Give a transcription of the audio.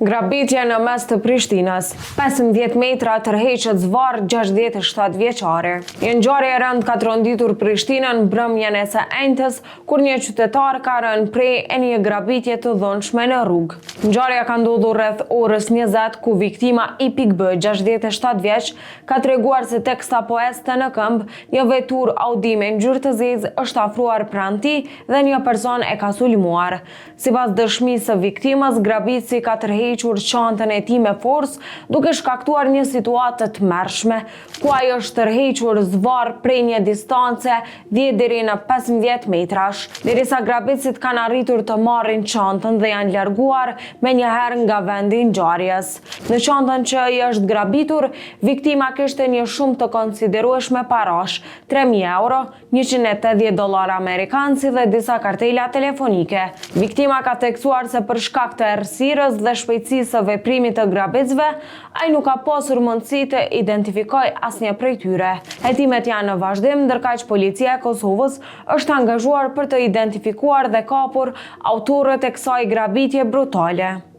Grabitje në mes të Prishtinës, 15 metra tërheqet zvarrë 67 vjeçari. Një ngjarje e rëndë ka tronditur Prishtinën mbrëmjen e së enjtes, kur një qytetar ka rënë pre e një grabitje të dhunshme në rrugë. Ngjarja ka ndodhur rreth orës 20, ku viktima I.B, 67 vjeç, ka treguar se teksa po ecte në këmbë, një veturë Audi me ngjyrë të zezë është afruar pranë tij dhe një person e ka sulmuar. Sipas dëshmisë së viktimës, grabitësi ka tërhequr çantën e tij me forcë, duke shkaktuar një situatë të tmerrshme, ku ai është tërhequr zvarrë prej një distance 10 deri në 15 metrash, derisa grabitësit kanë arritur të marrin çantën dhe janë larguar menjëherë nga vendi i ngjarjes. Në çantën që i është grabitur, viktima kishte një shumë të konsiderueshme parash, 3000 euro, 180 dollarë amerikanë si dhe disa kartela telefonike. Viktima ka theksuar se për shkak të errësirës dhe shpejtësisë së veprimit të grabitësve, ai nuk ka pasur mundësi të identifikojë asnjë prej tyre. Hetimet janë në vazhdim, ndërkaq policia e Kosovës është angazhuar për të identifikuar dhe kapur autorët e kësaj grabitje brutale.